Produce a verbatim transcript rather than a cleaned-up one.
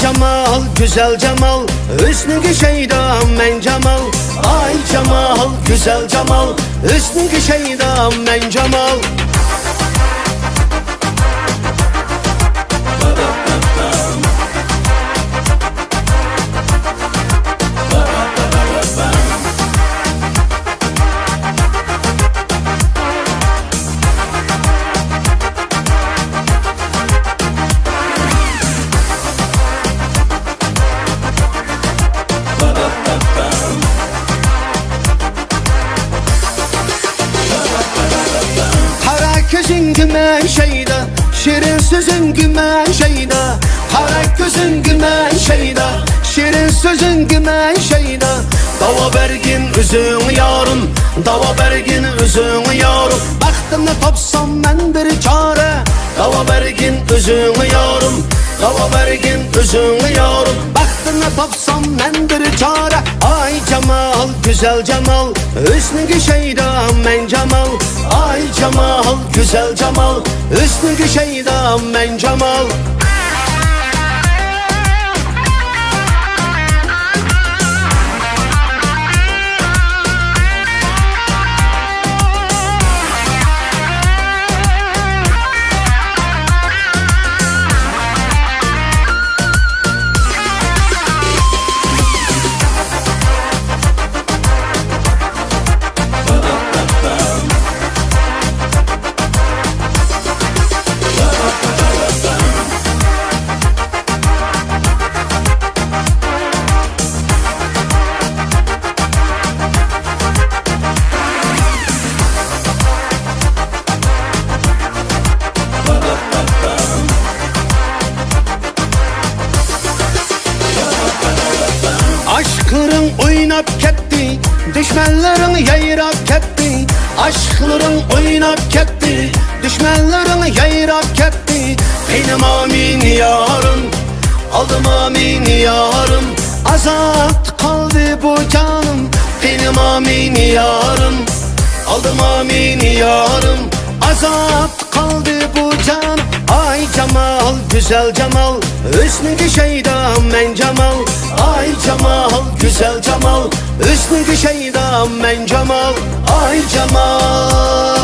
جامال، گۈزەل جامال، ھۆسنىگە شەيدا مەن جامال. ئاي جامال، گۈزەل جامال، ھۆسنىگە شەيدا مەن جامال. قارا كۆزۈڭگە مەن شەيدا، شېرىن سۆزۈڭگە مەن شەيدا. قارا كۆزۈڭگە مەن شەيدا، شېرىن سۆزۈڭگە مەن شەيدا. داۋا بەرگىن ئۆزۈڭ يارىم، داۋا بەرگىن ئۆزۈڭ يارىم. بەختىمنى تاپسام مەن بىر چارە، داۋا بەرگىن ئۆزۈڭ يارىم، داۋا بەرگىن ئۆزۈڭ يارىم. بەختىمنى تاپسام مەن بىر چارە. ئاي جامال، گۈزەل جامال، ھۆسنىگە شەيدا مەن جامال. ئاي جامال، گۈزەل جامال، ھۆسنىگە شەيدا مەن جامال. ئاشىقلىرىڭ ئويناپ كەتتى، دۈشمەنلىرىڭ يايراپ كەتتى. ئاشىقلىرىڭ ئويناپ كەتتى، دۈشمەنلىرىڭ يايراپ كەتتى. قىينىما مېنى يارىم، ئالدىما مېنى يارىم، ئازابتا قالدى بۇ جانىم. قىينىما مېنى يارىم، ئالدىما مېنى يارىم، ئازابتا قالدى بۇ جان. ئاي جامال، گۈزەل جامال، ھۆسنىگە شەيدا مەن جامال. ئاي جامال، گۈزەل جامال، ھۆسنىگە شەيدا مەن جامال. ئاي جامال.